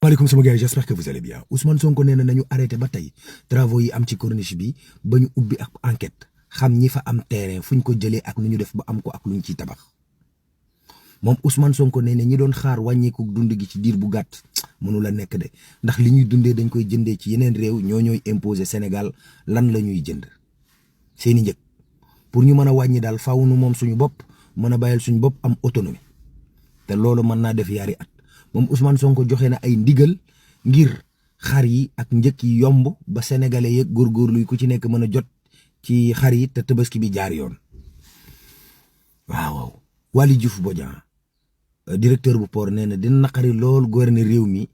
salaamaaleykum sama gars yi j'espère que vous allez bien Ousmane Sonko nee na nañu arrêté ba tey travaux yi am ci corniche bi ba ñu ubbi ak enquête xam ñi fa am terrain fu ñu ko jëlee ak nu ñu def ba am ko ak lu ñu ciy tabax moom Ousmane Sonko nee na ñi doon xaar wàññeeku dund gi ci diir bu gàtt mënu la nekk de ndax li ñuy dundee dañ koy jëndee ci yeneen réew ñooy imposer Sénégal lan la ñuy jënd seeni njëg pour ñu mën a wàññi daal faaw nu moom suñu bopp mën a bàyyil suñu bopp am autonomie te loolu mën naa def yaari at. moom Ousmane Sonko joxe na ay ndigal ngir xar yi ak njëkk yi yomb ba sénégalais yeeg góorgóorlu ku ci nekk mën a jot ci xar yi te tabaski bi jaar yoon. waaw Waly Diouf Bodian directeur bu port nee na dina naqari lool gouverner réew mi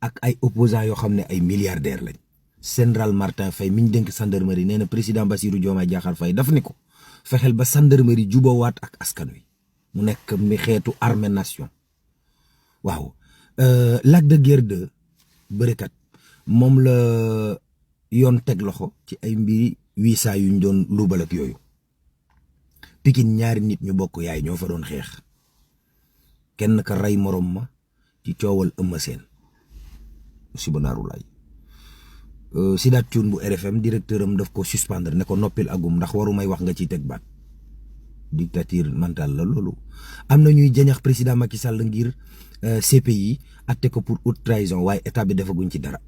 ak ay opposants yoo xam ne ay milliardaires lañ. général Martin Faye mi ñu dénk gendarmerie nee na président Bassirou Diomaye Diakhar Faye daf ni ko fexeel ba gendarmerie jubawaat ak askan wi mu nekk mi xeetu armée nation. waaw Lac de Guiers 2 bërekat moom la yoon teg loxo ci ay mbiri wiisa yuñ doon luubal ak yooyu Pikine ñaari nit ñu bokk yaay ñoo fa doon xeex kenn ka rey morom ma ci coowal Eumeu Sène musiba naaru laay Sidath Thioune bu RFM directeur am daf ko suspendre ne ko noppil agum ndax waru may wax nga ciy teg baat dictature mentale la loolu. am na ñuy jañax président Macky Sall ngir CPI atte ko pour haute trahison waaye état bi defaguñ ci dara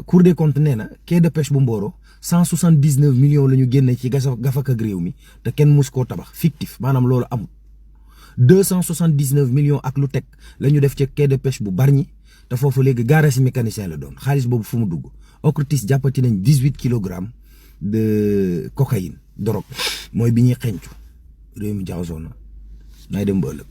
Cour des comptes nee na quai de pêche bu Mboro 179 millions la ñu génne ci gafak ak réew mi te kenn mus koo tabax fictif maanaam loolu amul 279 millions ak lu teg la ñu def ci quai de pêche bu Bargny te foofu léegi garage mécanicien la doon xaalis boobu fu mu dugg OCRTIS jàppati nañ 18 kilogrammes de cocaïne drogue mooy bi ñuy xencu réew mi jaxasoo na nay dem ba ëllëg